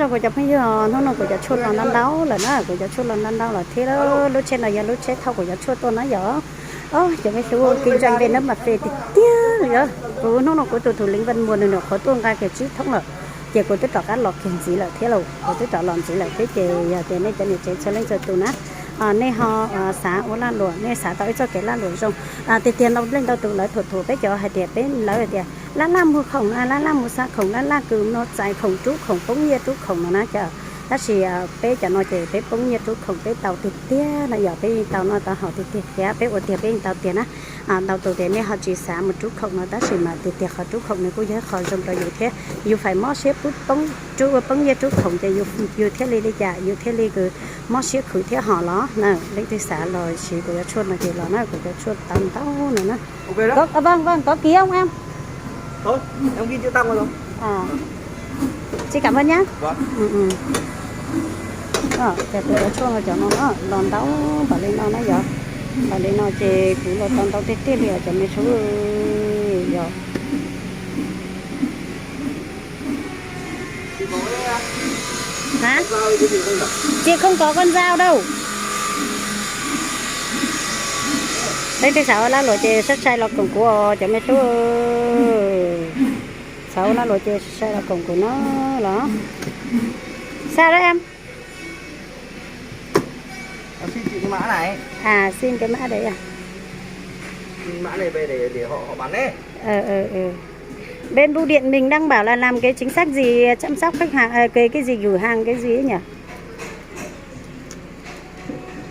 Kuv cov phooj ywg, hnub no kuv cov tshuaj los ntau ntau lawm na, kuv cov tshuaj los ntau ntau lawm thiab. Lub tsheb no yog lub tsheb thauj kuv cov tshuaj tuaj na yom. Os, cov me tub, kinh doanh bên nước Mạc Phê tiag tiag li os. Kuv hnub no kuv tus thủ lĩnh Văn Muôn nws nyuam qhuav tuaj nqa kiag tsib thoob lawm, ces kuv twb rov qab los kiag ntxiv lawm thiab lauj, kuv twb rov los ntxiv lawm thiab. Ces yog tias nej cov niam tsev txhua leej txhua tus na, nej ho xav ua lag luam, nej xav tau ib txoj kev lag luam zoo. Tiag tiag ntau leej ntau tus lawv thuam thuam peb cov hais tias peb, lawv hais tias laj laj muag khoom na, laj laj mus xa khoom, laj laj kws no txais khoom, rub khoom, poob nyiaj rub khoom no na cov. Tab sis peb cov no ces peb poob nyiaj rub khoom peb tau tiag tiag na yom, peb yeej tau noj tau haus tiag tiag thiab peb ua tiag peb yeej tau tiag na. Ntau tus tias nej ho tsis xav mus rub khoom no, tab sis mas tiag tiag qhov rub khoom nws kuj yog ib qho zoo rau yus thiab. Yus faim mob siab pub poob, rub ua poob nyiaj rub khoom ces yus thiaj li li cas, yus thiaj li kws mob siab khwv thiab hos los na. Leej twg xav los siv kuv cov tshuaj no ces los na, kuv cov tshuaj tau ntau no na. Vâng, vâng, có ký không em? Xin cảm ơn nhá. Ces kuv cov tshuaj no cov no na, los ntau npaum li no na yom. Npaum li no ces kuv los tau ntau tiag tiag li os cov me tub yom. Hả? Chị không có con dao đâu. Leej twg xav ua lag luam ces sai sai los koom kuv os cov me tub. Xav ua lag luam ces sai sai los koom kuv no los. Sao đấy em? À, xin cái mã đấy à? Ờ, ờ, ờ. Bên bưu điện mình đang bảo là làm cái chính sách gì chăm sóc khách hàng, ờ, cái, cái gì gửi hàng cái gì ấy nhỉ?